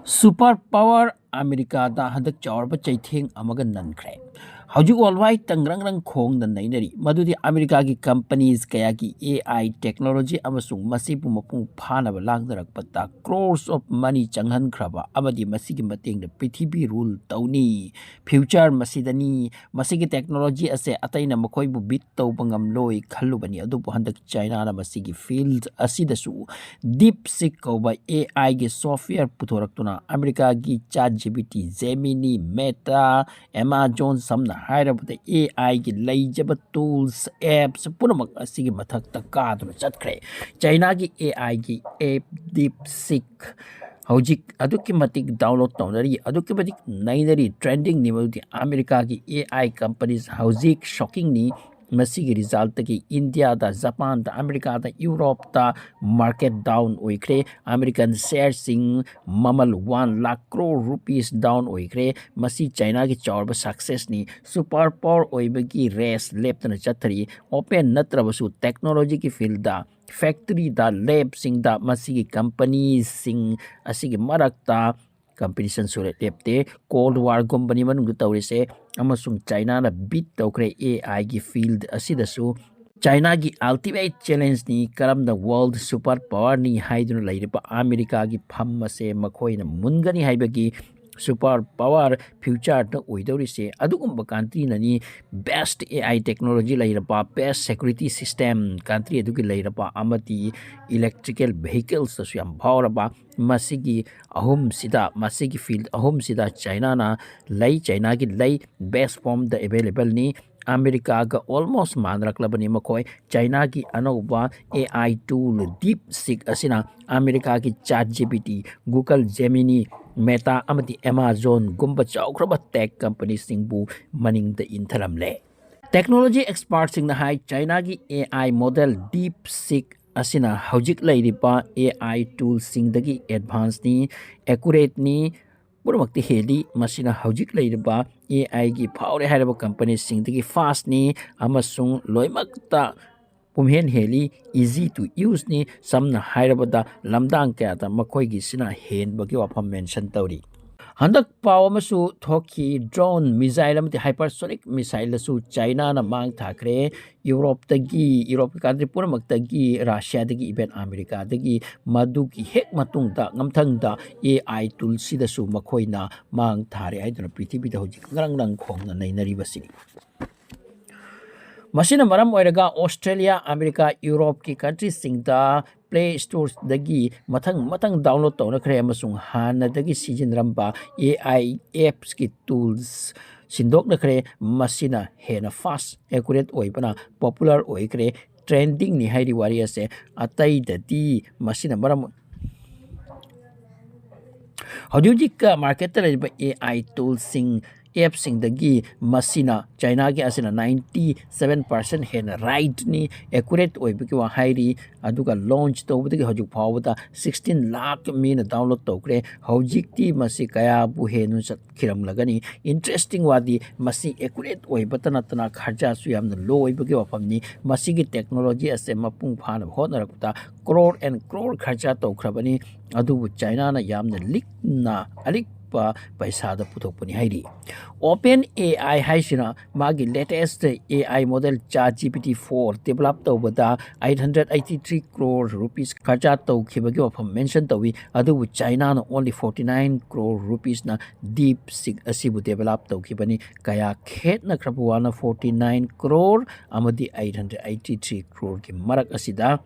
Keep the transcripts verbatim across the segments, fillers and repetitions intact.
Super power ꯑꯃꯦꯔꯤꯀꯥꯗ ꯍꯟꯗꯛ ꯆꯥꯎꯔꯕ ꯆꯩꯊꯦꯡ ꯑꯃꯒ ꯅꯟꯈ꯭ꯔꯦ꯫ ꯍꯧꯖꯤꯛ ꯋꯥꯔꯜ ꯋꯥꯏꯗ ꯇꯪꯒ꯭ꯔꯪ ꯈꯣꯡꯗ ꯅꯩꯅꯔꯤ꯫ ꯃꯗꯨꯗꯤ ꯑꯃꯦꯔꯤꯀꯥꯒꯤ ꯀꯝꯄꯅꯤꯁ ꯀꯌꯥꯒꯤ ꯑꯦ ꯑꯥꯏ ꯇꯦꯛꯅꯣꯂꯣꯖꯤ ꯑꯃꯁꯨꯡ ꯃꯁꯤꯕꯨ ꯃꯄꯨꯡ ꯐꯥꯅꯕ ꯂꯥꯡꯗꯔꯛꯄꯗ crores of money ꯆꯪꯍꯟꯈ꯭ꯔꯕ ꯑꯃꯗꯤ ꯃꯁꯤꯒꯤ ꯃꯇꯦꯡꯗ ꯄ꯭ꯔꯤꯊꯤꯕꯤ ꯔꯨꯜ ꯇꯧꯅꯤ꯫ ꯐ꯭ꯌꯨꯆꯔ ꯃꯁꯤꯗꯅꯤ꯫ ꯃꯁꯤꯒꯤ ꯇꯦꯛꯅꯣꯂꯣꯖꯤ ꯑꯁꯦ ꯑꯇꯩꯅ ꯃꯈꯣꯏꯕꯨ ꯕꯤꯠ ꯇꯧꯕ ꯉꯝꯂꯣꯏ ꯈꯜꯂꯨꯕꯅꯤ, ꯑꯗꯨꯕꯨ ꯍꯟꯗꯛ ꯆꯥꯏꯅꯥꯅ ꯃꯁꯤꯒꯤ ꯐꯤꯜꯗ ꯑꯁꯤꯗꯁꯨ DeepSeek ꯀꯧꯕ ꯑꯦ ꯑꯥꯏꯒꯤ ꯁꯣꯐꯋꯦꯌꯔ ꯄꯨꯊꯣꯔꯛꯇꯨꯅ ꯑꯃꯦꯔꯤꯀꯥꯒꯤ ChatGPT, Gemini, Meta, Amazon, ꯁꯝꯅ ꯍꯥꯏꯔꯕꯗ ꯑꯦ ꯑꯥꯏꯒꯤ ꯂꯩꯖꯕ ꯇꯨꯜꯁ, ꯑꯦꯞꯁ ꯄꯨꯝꯅꯃꯛ ꯑꯁꯤꯒꯤ ꯃꯊꯛꯇ ꯀꯥꯗꯨꯅ ꯆꯠꯈ꯭ꯔꯦ꯫ ꯆꯥꯏꯅꯥꯒꯤ ꯑꯦ ꯑꯥꯏꯒꯤ ꯑꯦꯞ DeepSeek ꯍꯧꯖꯤꯛ ꯑꯗꯨꯛꯀꯤ ꯃꯇꯤꯛ ꯗꯥꯎꯟꯂꯣꯗ ꯇꯧꯅꯔꯤ, ꯑꯗꯨꯛꯀꯤ ꯃꯇꯤꯛ ꯅꯩꯅꯔꯤ, ꯇ꯭ꯔꯦꯟꯗꯤꯡꯅꯤ꯫ ꯃꯗꯨꯗꯤ ꯑꯃꯦꯔꯤꯀꯥꯒꯤ ꯑꯦ ꯑꯥꯏ ꯀꯝꯄꯅꯤꯁ ꯍꯧꯖꯤꯛ ꯁꯣꯛꯀꯤꯡꯅꯤ꯫ ꯃꯁꯤꯒꯤ ꯔꯤꯖꯜꯇꯒꯤ ꯏꯟꯗꯤꯌꯥꯗ, ꯖꯄꯥꯟꯗ, ꯑꯃꯦꯔꯤꯀꯥꯗ, ꯌꯨꯔꯣꯞꯇ ꯃꯥꯔꯀꯦꯠ ꯗꯥꯎꯟ ꯑꯣꯏꯈ꯭ꯔꯦ꯫ ꯑꯃꯦꯔꯤꯀꯥꯟ ꯁꯤꯌꯔꯁꯤꯡ ꯃꯃꯜ one lakh crore rupees down ꯑꯣꯏꯈ꯭ꯔꯦ꯫ ꯃꯁꯤ ꯆꯥꯏꯅꯥꯒꯤ ꯆꯥꯎꯔꯕ ꯁꯛꯁꯦꯁꯅꯤ꯫ ꯁꯨꯄꯔ ꯄꯥꯋꯔ ꯑꯣꯏꯕꯒꯤ ꯔꯦꯁ ꯂꯦꯞꯇꯅ ꯆꯠꯊꯔꯤ꯫ ꯑꯣꯄꯦꯟ ꯅꯠꯇ꯭ꯔꯕꯁꯨ ꯇꯦꯛꯅꯣꯂꯣꯖꯤꯒꯤ ꯐꯤꯜꯗ, ꯐꯦꯛꯇꯔꯤꯗ, ꯂꯦꯞꯁꯤꯡꯗ ꯃꯁꯤꯒꯤ ꯀꯝꯄꯅꯤꯁꯤꯡ ꯑꯁꯤꯒꯤ ꯃꯔꯛꯇ ꯀꯝꯄꯤꯇꯤꯁꯟꯁꯨ ꯂꯦꯞꯇꯦ꯫ ꯀꯣꯜꯗ ꯋꯥꯔꯒꯨꯝꯕꯅꯤ ꯃꯅꯨꯡꯗ ꯇꯧꯔꯤꯁꯦ, ꯑꯃꯁꯨꯡ ꯆꯥꯏꯅꯥꯅ ꯕꯤꯠ ꯇꯧꯈ꯭ꯔꯦ ꯑꯦ ꯑꯥꯏꯒꯤ ꯐꯤꯜꯗ ꯑꯁꯤꯗꯁꯨ꯫ ꯆꯥꯏꯅꯥꯒꯤ ꯑꯜꯇꯤꯃꯦꯠ ꯆꯦꯂꯦꯟꯖꯅꯤ, ꯀꯔꯝꯅ ꯋꯥꯔꯜꯗ ꯁꯨꯄꯔ ꯄꯥꯋꯔꯅꯤ ꯍꯥꯏꯗꯨꯅ ꯂꯩꯔꯤꯕ ꯑꯃꯦꯔꯤꯀꯥꯒꯤ ꯐꯝ ꯑꯁꯦ ꯃꯈꯣꯏꯅ ꯃꯨꯟꯒꯅꯤ ꯍꯥꯏꯕꯒꯤ꯫ ꯁꯨꯄꯔ ꯄꯥꯋꯔ ꯐ꯭ꯌꯨꯆꯔꯗ ꯑꯣꯏꯗꯧꯔꯤꯁꯦ ꯑꯗꯨꯒꯨꯝꯕ ꯀꯟꯇ꯭ꯔꯤꯅꯅꯤ꯫ ꯕꯦꯁ ꯑꯦ ꯑꯥꯏ ꯇꯦꯛꯅꯣꯂꯣꯖꯤ ꯂꯩꯔꯕ, ꯕꯦꯁ ꯁꯦꯀ꯭ꯌꯨꯔꯤꯇꯤ ꯁꯤꯁꯇꯦꯝ ꯀꯟꯇ꯭ꯔꯤ ꯑꯗꯨꯒꯤ ꯂꯩꯔꯕ ꯑꯃꯗꯤ ꯏꯂꯦꯛꯇ꯭ꯔꯤꯀꯦꯜ ꯚꯦꯍꯤꯀꯜꯁꯇꯁꯨ ꯌꯥꯝ ꯐꯥꯎꯔꯕ꯫ ꯃꯁꯤꯒꯤ ꯑꯍꯨꯝꯁꯤꯗ, ꯃꯁꯤꯒꯤ ꯐꯤꯜꯗ ꯑꯍꯨꯝꯁꯤꯗ ꯆꯥꯏꯅꯥꯅ ꯂꯩ, ꯆꯥꯏꯅꯥꯒꯤ ꯂꯩ, ꯕꯦꯁ ꯐꯣꯝꯗ ꯑꯦꯚꯦꯂꯦꯕꯜꯅꯤ꯫ ꯑꯃꯦꯔꯤꯀꯥꯒ ꯑꯣꯜꯃꯣꯁ ꯃꯥꯟꯅꯔꯛꯂꯕꯅꯤ ꯃꯈꯣꯏ꯫ ꯆꯥꯏꯅꯥꯒꯤ ꯑꯅꯧꯕ ꯑꯦ ꯑꯥꯏ ꯇꯨꯜ DeepSeek ꯑꯁꯤꯅ ꯑꯃꯦꯔꯤꯀꯥꯒꯤ ChatGPT, Google Gemini, Meta ꯑꯃꯗꯤ Amazonꯒꯨꯝꯕ ꯆꯥꯎꯈ꯭ꯔꯕ ꯇꯦꯛ ꯀꯝꯄꯅꯤꯁꯤꯡꯕꯨ ꯃꯅꯤꯡꯗ ꯏꯟꯊꯔꯝꯂꯦ꯫ ꯇꯦꯛꯅꯣꯂꯣꯖꯤ ꯑꯦꯛꯁꯄꯥꯔꯠꯁꯤꯡꯅ ꯍꯥꯏ, ꯆꯥꯏꯅꯥꯒꯤ ꯑꯦ ꯑꯥꯏ ꯃꯣꯗꯦꯜ DeepSeek ꯑꯁꯤꯅ ꯍꯧꯖꯤꯛ ꯂꯩꯔꯤꯕ ꯑꯦ ꯑꯥꯏ ꯇꯨꯜꯁꯤꯡꯗꯒꯤ ꯑꯦꯗꯚꯥꯟꯁꯅꯤ, ꯑꯦꯀꯨꯔꯦꯠꯅꯤ, ꯄꯨꯝꯅꯃꯛꯇꯤ ꯍꯦꯜꯂꯤ꯫ ꯃꯁꯤꯅ ꯍꯧꯖꯤꯛ ꯂꯩꯔꯤꯕ ꯑꯦ ꯑꯥꯏꯒꯤ ꯐꯥꯎꯔꯦ ꯍꯥꯏꯔꯕ ꯀꯝꯄꯅꯤꯁꯤꯡꯗꯒꯤ ꯐꯥꯁꯅꯤ ꯑꯃꯁꯨꯡ ꯂꯣꯏꯅꯃꯛꯇ ꯄꯨꯝꯍꯦꯟ ꯍꯦꯜꯂꯤ, easy to use ꯅꯤ, ꯁꯝꯅ ꯍꯥꯏꯔꯕꯗ ꯂꯝꯗꯥꯡ ꯀꯌꯥꯗ ꯃꯈꯣꯏꯒꯤꯁꯤꯅ ꯍꯦꯟꯕꯒꯤ ꯋꯥꯐꯝ mention ꯇꯧꯔꯤ꯫ ꯍꯟꯗꯛ ꯄꯥꯎ ꯑꯃꯁꯨ ꯊꯣꯛꯈꯤ, drone missile ꯑꯃꯗꯤ hypersonic missile ꯗꯁꯨ ꯆꯥꯏꯅꯥꯅ ꯃꯥꯡ ꯊꯥꯈ꯭ꯔꯦ꯫ ꯌꯨꯔꯣꯞꯇꯒꯤ, ꯌꯨꯔꯣꯞꯀꯤ country ꯄꯨꯝꯅꯃꯛꯇꯒꯤ, ꯔꯁꯤꯌꯥꯗꯒꯤ, even ꯑꯃꯦꯔꯤꯀꯥꯗꯒꯤ ꯃꯗꯨꯒꯤ ꯍꯦꯛ ꯃꯇꯨꯡꯗ ꯉꯝꯊꯪꯗ A I tool ꯁꯤꯗꯁꯨ ꯃꯈꯣꯏꯅ ꯃꯥꯡ ꯊꯥꯔꯦ ꯍꯥꯏꯗꯨꯅ ꯄ꯭ꯔꯤꯊꯤꯕꯤꯗ ꯍꯧꯖꯤꯛ ꯉꯔꯪ ꯉꯔꯪ ꯈꯣꯡꯅ ꯅꯩꯅꯔꯤꯕꯁꯤꯅꯤ꯫ ꯃꯁꯤꯅ ꯃꯔꯝ ꯑꯣꯏꯔꯒ ꯑꯣꯁꯇ꯭ꯔꯦꯂꯤꯌꯥ, ꯑꯃꯦꯔꯤꯀꯥ, ꯌꯨꯔꯣꯞꯀꯤ country ꯁꯤꯡꯗ Play Store ꯗꯒꯤ ꯃꯊꯪ ꯃꯊꯪ download ꯇꯧꯅꯈ꯭ꯔꯦ ꯑꯃꯁꯨꯡ ꯍꯥꯟꯅꯗꯒꯤ ꯁꯤꯖꯤꯟꯅꯔꯝꯕ A I apps ꯀꯤ tools ꯁꯤꯟꯗꯣꯛꯅꯈ꯭ꯔꯦ꯫ ꯃꯁꯤꯅ ꯍꯦꯟꯅ fast, accurate ꯑꯣꯏꯕꯅ popular ꯑꯣꯏꯈ꯭ꯔꯦ꯫ Trending ꯅꯤ ꯍꯥꯏꯔꯤ ꯋꯥꯔꯤ ꯑꯁꯦ꯫ ꯑꯇꯩꯗꯗꯤ ꯃꯁꯤꯅ ꯃꯔꯝ ꯍꯧꯖꯤꯛ ꯍꯧꯖꯤꯛ market ꯇ ꯂꯩꯔꯤꯕ A I tool ꯁꯤꯡ, app ꯁꯤꯡꯗꯒꯤ ꯃꯁꯤꯅ, ꯆꯥꯏꯅꯥꯒꯤ ꯑꯁꯤꯅ ninety seven percent ꯍꯦꯟꯅ right ꯅꯤ, accurate ꯑꯣꯏꯕꯒꯤ ꯋꯥ ꯍꯥꯏꯔꯤ꯫ ꯑꯗꯨꯒ launch ꯇꯧꯕꯗꯒꯤ ꯍꯧꯖꯤꯛ ꯐꯥꯎꯕꯗ sixteen ꯂꯥꯈ ꯃꯤꯅ download ꯇꯧꯈ꯭ꯔꯦ꯫ ꯍꯧꯖꯤꯛꯇꯤ ꯃꯁꯤ ꯀꯌꯥꯕꯨ ꯍꯦꯟꯅ ꯆꯠꯈꯤꯔꯝꯂꯒꯅꯤ? Interesting ꯋꯥꯗꯤ ꯃꯁꯤ accurate ꯑꯣꯏꯕꯇ ꯅꯠꯇꯅ ꯈꯔꯖꯥꯁꯨ ꯌꯥꯝꯅ low ꯑꯣꯏꯕꯒꯤ ꯋꯥꯐꯝꯅꯤ꯫ ꯃꯁꯤꯒꯤ technology ꯑꯁꯦ ꯃꯄꯨꯡ ꯐꯥꯅꯕ ꯍꯣꯠꯅꯔꯛꯄꯗ crore and crore ꯈꯔꯖꯥ ꯇꯧꯈ꯭ꯔꯕꯅꯤ꯫ ꯑꯗꯨꯕꯨ ꯆꯥꯏꯅꯥꯅ ꯌꯥꯝꯅ ꯂꯤꯛꯅ ꯑꯂꯤꯛꯄ ꯄꯩꯁꯥꯗ ꯄꯨꯊꯣꯛꯄꯅꯤ ꯍꯥꯏꯔꯤ꯫ OpenAI ꯍꯥꯏꯁꯤꯅ ꯃꯥꯒꯤ latest A I model ChatGPT four develop ꯇꯧꯕꯗ eight hundred eighty three crore rupees ꯈꯔꯆꯥ ꯇꯧꯈꯤꯕꯒꯤ ꯋꯥꯐꯝ mention ꯇꯧꯏ꯫ ꯑꯗꯨꯕꯨ ꯆꯥꯏꯅꯥꯅ only forty nine crore rupees ꯅ DeepSeek ꯑꯁꯤꯕꯨ develop ꯇꯧꯈꯤꯕꯅꯤ꯫ ꯀꯌꯥ ꯈꯦꯠꯅꯈ꯭ꯔꯕ ꯋꯥꯅ forty nine crore ꯑꯃꯗꯤ eight hundred eighty three crore ꯒꯤ ꯃꯔꯛ ꯑꯁꯤꯗ꯫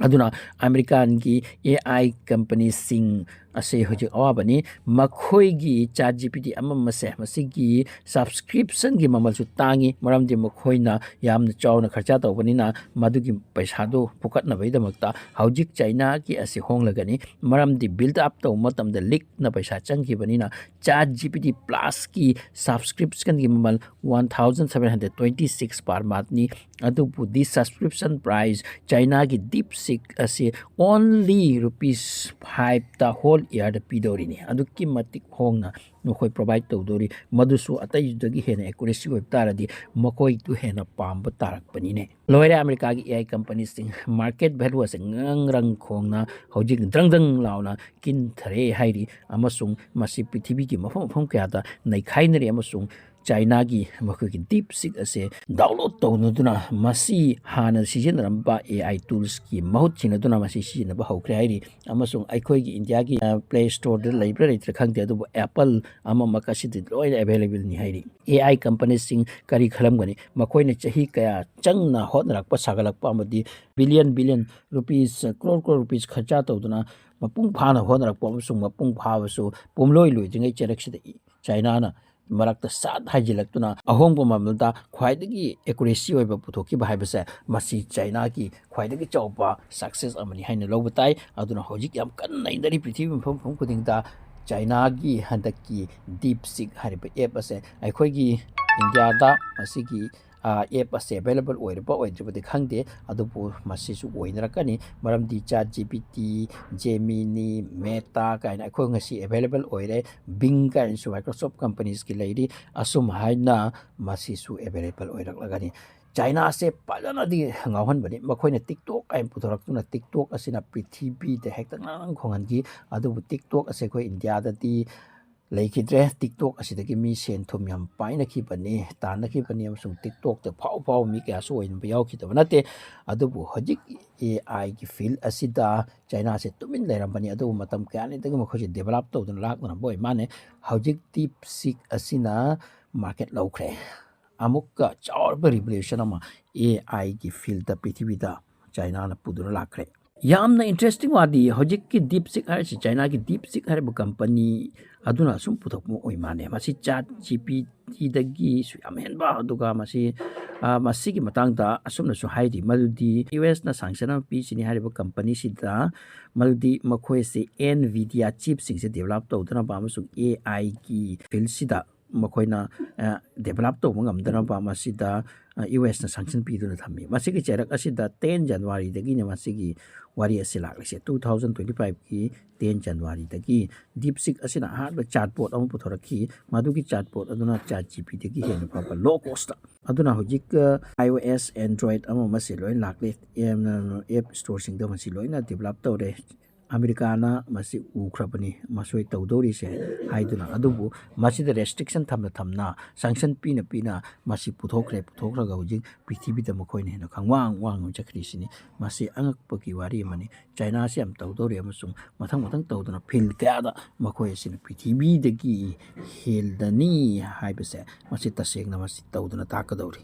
ꯑꯗꯨꯅ ꯑꯃꯦꯔꯤꯀꯥꯟꯒꯤ A I company ꯁꯤꯡ ꯑꯁꯤ ꯍꯧꯖꯤꯛ ꯑꯋꯥꯕꯅꯤ꯫ ꯃꯈꯣꯏꯒꯤ ChatGPT ꯑꯃꯝꯕꯁꯦ, ꯃꯁꯤꯒꯤ subscription ꯒꯤ ꯃꯃꯜꯁꯨ ꯇꯥꯡꯉꯤ, ꯃꯔꯝꯗꯤ ꯃꯈꯣꯏꯅ ꯌꯥꯝꯅ ꯆꯥꯎꯅ ꯈꯔꯆꯥ ꯇꯧꯕꯅꯤꯅ ꯃꯗꯨꯒꯤ ꯄꯩꯁꯥꯗꯨ ꯐꯨꯀꯠꯅꯕꯒꯤꯗꯃꯛꯇ ꯍꯧꯖꯤꯛ ꯆꯥꯏꯅꯥꯒꯤ ꯑꯁꯤ ꯍꯣꯡꯂꯒꯅꯤ, ꯃꯔꯝꯗꯤ build up ꯇꯧꯕ ꯃꯇꯝꯗ ꯂꯤꯛꯅ ꯄꯩꯁꯥ ꯆꯪꯈꯤꯕꯅꯤꯅ꯫ ChatGPT Plus ꯀꯤ subscription ꯒꯤ ꯃꯃꯜ one thousand seven hundred twenty six per month ꯅꯤ꯫ ꯑꯗꯨꯕꯨ this subscription price ꯆꯥꯏꯅꯥꯒꯤ DeepSeek ꯑꯁꯤ only rupees five ꯇ whole ꯏꯌꯥꯔꯗ ꯄꯤꯗꯧꯔꯤꯅꯤ꯫ ꯑꯗꯨꯛꯀꯤ ꯃꯇꯤꯛ ꯍꯣꯡꯅ ꯃꯈꯣꯏ ꯄ꯭ꯔꯣꯚꯥꯏꯗ ꯇꯧꯗꯧꯔꯤ꯫ ꯃꯗꯨꯁꯨ ꯑꯇꯩꯗꯨꯗꯒꯤ ꯍꯦꯟꯅ ꯑꯦꯀꯨꯔꯦꯁꯤ ꯑꯣꯏꯕ ꯇꯥꯔꯗꯤ ꯃꯈꯣꯏꯗꯨ ꯍꯦꯟꯅ ꯄꯥꯝꯕ ꯇꯥꯔꯛꯄꯅꯤꯅꯦ꯫ ꯂꯣꯏꯔꯦ ꯑꯃꯦꯔꯤꯀꯥꯒꯤ ꯑꯦ ꯑꯥꯏ ꯀꯝꯄꯅꯤꯁꯤꯡ꯫ ꯃꯥꯔꯀꯦꯠ ꯚꯦꯂꯨ ꯑꯁꯦ ꯉꯔꯪ ꯔꯪ ꯈꯣꯡꯅ ꯍꯧꯖꯤꯛ ꯗ꯭ꯔꯪ ꯗ꯭ꯔꯪ ꯂꯥꯎꯅ ꯀꯤꯟꯊꯔꯦ ꯍꯥꯏꯔꯤ, ꯑꯃꯁꯨꯡ ꯃꯁꯤ ꯄ꯭ꯔꯤꯊꯤꯕꯤꯒꯤ ꯃꯐꯝ ꯃꯐꯝ ꯀꯌꯥꯗ ꯅꯩꯈꯥꯏꯅꯔꯤ, ꯑꯃꯁꯨꯡ ꯆꯥꯏꯅꯥꯒꯤ ꯃꯈꯣꯏꯒꯤ ꯗꯤꯞ ꯁꯤꯛ ꯑꯁꯦ ꯗꯥꯎꯟꯂꯣꯗ ꯇꯧꯅꯗꯨꯅ ꯃꯁꯤ ꯍꯥꯟꯅ ꯁꯤꯖꯤꯟꯅꯔꯝꯕ ꯑꯦ ꯑꯥꯏ ꯇꯨꯜꯁꯀꯤ ꯃꯍꯨꯠ ꯁꯤꯟꯅꯗꯨꯅ ꯃꯁꯤ ꯁꯤꯖꯤꯟꯅꯕ ꯍꯧꯈ꯭ꯔꯦ ꯍꯥꯏꯔꯤ꯫ ꯑꯃꯁꯨꯡ ꯑꯩꯈꯣꯏꯒꯤ ꯏꯟꯗꯤꯌꯥꯒꯤ ꯄ꯭ꯂꯦ ꯁ꯭ꯇꯣꯔꯗ ꯂꯩꯕ꯭ꯔꯥ ꯂꯩꯇ꯭ꯔꯥ ꯈꯪꯗꯦ, ꯑꯗꯨꯕꯨ ꯑꯦꯄꯜ ꯑꯃꯃꯛ ꯑꯁꯤꯗꯤ ꯂꯣꯏꯅ ꯑꯦꯚꯦꯂꯦꯕꯜꯅꯤ ꯍꯥꯏꯔꯤ꯫ ꯑꯦ ꯑꯥꯏ ꯀꯝꯄꯅꯤꯁꯤꯡ ꯀꯔꯤ ꯈꯜꯂꯝꯒꯅꯤ? ꯃꯈꯣꯏꯅ ꯆꯍꯤ ꯀꯌꯥ ꯆꯪꯅ ꯍꯣꯠꯅꯔꯛꯄ, ꯁꯥꯒꯠꯂꯛꯄ ꯑꯃꯗꯤ billion billion rupees, crore crore rupees ꯈꯔꯆꯥ ꯇꯧꯗꯨꯅ ꯃꯄꯨꯡ ꯐꯥꯅ ꯍꯣꯠꯅꯔꯛꯄ ꯑꯃꯁꯨꯡ ꯃꯄꯨꯡ ꯐꯥꯕꯁꯨ ꯄꯨꯝꯂꯣꯏ ꯂꯣꯏꯗ꯭ꯔꯤꯉꯩ ꯆꯩꯔꯛꯁꯤꯗ ꯏ-, ꯆꯥꯏꯅꯥꯅ ꯃꯔꯛꯇ ꯁꯥꯠ ꯍꯥꯏꯖꯤꯜꯂꯛꯇꯨꯅ ꯑꯍꯣꯡꯕ ꯃꯃꯜꯗ ꯈ꯭ꯋꯥꯏꯗꯒꯤ ꯑꯦꯀꯨꯔꯦꯁꯤ ꯑꯣꯏꯕ ꯄꯨꯊꯣꯛꯈꯤꯕ ꯍꯥꯏꯕꯁꯦ ꯃꯁꯤ ꯆꯥꯏꯅꯥꯒꯤ ꯈ꯭ꯋꯥꯏꯗꯒꯤ ꯆꯥꯎꯕ ꯁꯛꯁꯦꯁ ꯑꯃꯅꯤ ꯍꯥꯏꯅ ꯂꯧꯕ ꯇꯥꯏ꯫ ꯑꯗꯨꯅ ꯍꯧꯖꯤꯛ ꯌꯥꯝ ꯀꯟꯅ ꯅꯩꯅꯔꯤ ꯄ꯭ꯔꯤꯊꯤꯕꯤ ꯃꯐꯝ ꯃꯐꯝ ꯈꯨꯗꯤꯡꯗ ꯆꯥꯏꯅꯥꯒꯤ ꯍꯟꯗꯛꯀꯤ ꯗꯤꯞ ꯁꯤꯛ ꯍꯥꯏꯔꯤꯕ ꯑꯦꯞ ꯑꯁꯦ ꯑꯩꯈꯣꯏꯒꯤ ꯏꯟꯗꯤꯌꯥꯗ ꯃꯁꯤꯒꯤ, ꯑ, ꯑꯦꯞ ꯑꯁꯦ ꯑꯦꯚꯦꯂꯦꯕꯜ ꯑꯣꯏꯔꯕ ꯑꯣꯏꯗ꯭ꯔꯤꯕꯗꯤ ꯈꯪꯗꯦ, ꯑꯗꯨꯕꯨ ꯃꯁꯤꯁꯨ ꯑꯣꯏꯅꯔꯛꯀꯅꯤ꯫ ꯃꯔꯝꯗꯤ ꯆꯥꯠ ꯖꯤ ꯄꯤ ꯇꯤ, ꯖꯦꯃꯤꯅꯤ, ꯃꯦꯇꯥ ꯀꯥꯏꯅ ꯑꯩꯈꯣꯏ ꯉꯁꯤ ꯑꯦꯚꯦꯂꯦꯕꯜ ꯑꯣꯏꯔꯦ, ꯕꯤꯡ ꯀꯥꯏꯅꯁꯨ ꯃꯥꯏꯀ꯭ꯔꯣꯁꯣꯐ ꯀꯝꯄꯅꯤꯁꯀꯤ ꯂꯩꯔꯤ꯫ ꯑꯁꯨꯝ ꯍꯥꯏꯅ ꯃꯁꯤꯁꯨ ꯑꯦꯚꯦꯂꯦꯕꯜ ꯑꯣꯏꯔꯛꯂꯒꯅꯤ꯫ ꯆꯥꯏꯅꯥꯁꯦ ꯐꯖꯅꯗꯤ ꯉꯥꯎꯍꯟꯕꯅꯤ꯫ ꯃꯈꯣꯏꯅ ꯇꯤꯛꯇꯣꯛ ꯍꯥꯏꯅ ꯄꯨꯊꯣꯔꯛꯇꯨꯅ ꯇꯤꯛꯇꯣꯛ ꯑꯁꯤꯅ ꯄ꯭ꯔꯤꯊꯤꯕꯤꯗ ꯍꯦꯛꯇ ꯉꯔꯪ ꯈꯣꯡꯍꯟꯈꯤ꯫ ꯑꯗꯨꯕꯨ ꯇꯤꯛꯇꯣꯛ ꯑꯁꯦ ꯑꯩꯈꯣꯏ ꯏꯟꯗꯤꯌꯥꯗꯗꯤ ꯂꯩꯈꯤꯗ꯭ꯔꯦ꯫ ꯇꯤꯛꯇꯣꯛ ꯑꯁꯤꯗꯒꯤ ꯃꯤ ꯁꯦꯟ ꯊꯨꯝ ꯌꯥꯝ ꯄꯥꯏꯅꯈꯤꯕꯅꯤ, ꯇꯥꯟꯅꯈꯤꯕꯅꯤ, ꯑꯃꯁꯨꯡ ꯇꯤꯛꯇꯣꯛꯇ ꯐꯥꯎ ꯐꯥꯎꯕ ꯃꯤ ꯀꯌꯥꯁꯨ ꯑꯣꯏꯅꯕ ꯌꯥꯎꯈꯤꯗꯕ ꯅꯠꯇꯦ꯫ ꯑꯗꯨꯕꯨ ꯍꯧꯖꯤꯛ ꯑꯦ ꯑꯥꯏꯒꯤ ꯐꯤꯜ ꯑꯁꯤꯗ ꯆꯥꯏꯅꯥꯁꯦ ꯇꯨꯃꯤꯟ ꯂꯩꯔꯝꯕꯅꯤ, ꯑꯗꯨꯕꯨ ꯃꯇꯝ ꯀꯌꯥꯅꯤꯗꯒꯤ ꯃꯈꯣꯏꯁꯦ ꯗꯦꯕꯂꯞ ꯇꯧꯗꯨꯅ ꯂꯥꯛꯅꯔꯝꯕ ꯑꯣꯏ ꯃꯥꯅꯦ꯫ ꯍꯧꯖꯤꯛ ꯗꯤꯞ ꯁꯤꯛ ꯑꯁꯤꯅ ꯃꯥꯔꯀꯦꯠ ꯂꯧꯈ꯭ꯔꯦ꯫ ꯑꯃꯨꯛꯀ ꯆꯥꯎꯔꯕ ꯔꯤꯚꯣꯂꯨꯁꯟ ꯑꯃ ꯑꯦ ꯑꯥꯏꯒꯤ ꯐꯤꯜꯗ ꯄ꯭ꯔꯤꯊꯤꯕꯤꯗ ꯆꯥꯏꯅꯥꯅ ꯄꯨꯗꯨꯅ ꯂꯥꯛꯈ꯭ꯔꯦ꯫ ꯌꯥꯝꯅ ꯏꯟꯇꯔꯦꯁꯇꯤꯡ ꯋꯥꯗꯤ ꯍꯧꯖꯤꯛꯀꯤ ꯗꯤꯞ ꯁꯤꯛ ꯍꯥꯏꯔꯤꯁꯤ, ꯆꯥꯏꯅꯥꯒꯤ ꯗꯤꯞ ꯁꯤꯛ ꯍꯥꯏꯔꯤꯕ ꯀꯝꯄꯅꯤ ꯑꯗꯨꯅ ꯑꯁꯨꯝ ꯄꯨꯊꯣꯛꯄ ꯑꯣꯏ ꯃꯥꯜꯂꯦ꯫ ꯃꯁꯤ ꯆꯥꯠ ꯖꯤ ꯄꯤ ꯇꯤꯗꯒꯤꯁꯨ ꯌꯥꯝ ꯍꯦꯟꯕ, ꯑꯗꯨꯒ ꯃꯁꯤ, ꯑ, ꯃꯁꯤꯒꯤ ꯃꯇꯥꯡꯗ ꯑꯁꯨꯝꯅꯁꯨ ꯍꯥꯏꯔꯤ, ꯃꯗꯨꯗꯤ ꯌꯨ ꯑꯦꯁꯅ ꯁꯥꯡꯁꯟ ꯑꯃ ꯄꯤꯁꯤꯅꯤ ꯍꯥꯏꯔꯤꯕ ꯀꯝꯄꯅꯤꯁꯤꯗ, ꯃꯗꯨꯗꯤ ꯃꯈꯣꯏꯁꯦ ꯑꯦꯟ ꯚꯤꯗꯤꯌꯥ ꯆꯤꯞꯁꯤꯡꯁꯦ ꯗꯤꯕꯦꯂꯞ ꯇꯧꯗꯅꯕ ꯑꯃꯁꯨꯡ ꯑꯦ ꯑꯥꯏꯒꯤ ꯐꯤꯜꯁꯤꯗ ꯃꯈꯣꯏꯅ ꯗꯦꯕꯂꯞ ꯇꯧꯕ ꯉꯝꯗꯅꯕ ꯃꯁꯤꯗ ꯌꯨ ꯑꯦꯁꯅ ꯁꯪꯁꯟ ꯄꯤꯗꯨꯅ ꯊꯝꯃꯤ꯫ ꯃꯁꯤꯒꯤ ꯆꯩꯔꯛ ꯑꯁꯤꯗ ꯇꯦꯟ ꯖꯅꯋꯥꯔꯤꯗꯒꯤꯅ ꯃꯁꯤꯒꯤ ꯋꯥꯔꯤ ꯑꯁꯤ ꯂꯥꯛꯂꯤꯁꯦ꯫ ꯇꯨ ꯊꯥꯎꯖꯟ ꯇ꯭ꯋꯦꯟꯇꯤ ꯐꯥꯏꯚꯀꯤ ꯇꯦꯟ ꯖꯅꯋꯥꯔꯤꯗꯒꯤ DeepSeek ꯑꯁꯤꯅ ꯑꯍꯥꯟꯕ ꯆꯥꯠꯕꯣꯠ ꯑꯃ ꯄꯨꯊꯣꯔꯛꯈꯤ꯫ ꯃꯗꯨꯒꯤ ꯆꯥꯠꯕꯣꯠ ꯑꯗꯨꯅ ꯆꯥꯠ ꯖꯤ ꯄꯤꯗꯒꯤ ꯍꯦꯟꯅ ꯐꯕ ꯂꯣ ꯀꯣꯁꯇ꯫ ꯑꯗꯨꯅ ꯍꯧꯖꯤꯛ ꯑꯥꯏ ꯑꯣ ꯑꯦꯁ, ꯑꯦꯟꯗ꯭ꯔꯣꯏꯗ ꯑꯃ ꯑꯃꯁꯤ ꯂꯣꯏ ꯂꯥꯛꯂꯦ꯫ ꯑꯦꯞ ꯏꯁꯇꯣꯔꯁꯤꯡꯗ ꯃꯁꯤ ꯂꯣꯏꯅ ꯗꯤꯕꯂꯞ ꯇꯧꯔꯦ꯫ ꯑꯃꯦꯔꯤꯀꯥꯅ ꯃꯁꯤ ꯎꯈ꯭ꯔꯕꯅꯤ, ꯃꯁꯣꯏ ꯇꯧꯗꯧꯔꯤꯁꯦ ꯍꯥꯏꯗꯨꯅ꯫ ꯑꯗꯨꯕꯨ ꯃꯁꯤꯗ ꯔꯦꯁꯇ꯭ꯔꯤꯛꯁꯟ ꯊꯝꯅ ꯊꯝꯅ, ꯁꯪꯁꯟ ꯄꯤꯅ ꯄꯤꯅ ꯃꯁꯤ ꯄꯨꯊꯣꯛꯈ꯭ꯔꯦ꯫ ꯄꯨꯊꯣꯛꯈ꯭ꯔꯒ ꯍꯧꯖꯤꯛ ꯄ꯭ꯔꯤꯊꯤꯕꯤꯗ ꯃꯈꯣꯏꯅ ꯍꯦꯟꯅ ꯈꯪꯋꯥꯡ ꯋꯥꯡꯅ ꯆꯠꯈ꯭ꯔꯤꯁꯤꯅꯤ꯫ ꯃꯁꯤ ꯑꯉꯛꯄꯒꯤ ꯋꯥꯔꯤ ꯑꯃꯅꯤ꯫ ꯆꯥꯏꯅꯥꯁꯤ ꯌꯥꯝ ꯇꯧꯗꯧꯔꯤ ꯑꯃꯁꯨꯡ ꯃꯊꯪ ꯃꯊꯪ ꯇꯧꯗꯅ ꯐꯤꯜ ꯀꯌꯥꯗ ꯃꯈꯣꯏ ꯑꯁꯤꯅ ꯄ꯭ꯔꯤꯊꯤꯕꯤꯗꯒꯤ ꯍꯦꯜꯂꯅꯤ ꯍꯥꯏꯕꯁꯦ ꯃꯁꯤ ꯇꯁꯦꯡꯅ ꯃꯁꯤ ꯇꯧꯗꯅ ꯇꯥꯛꯀꯗꯧꯔꯤ꯫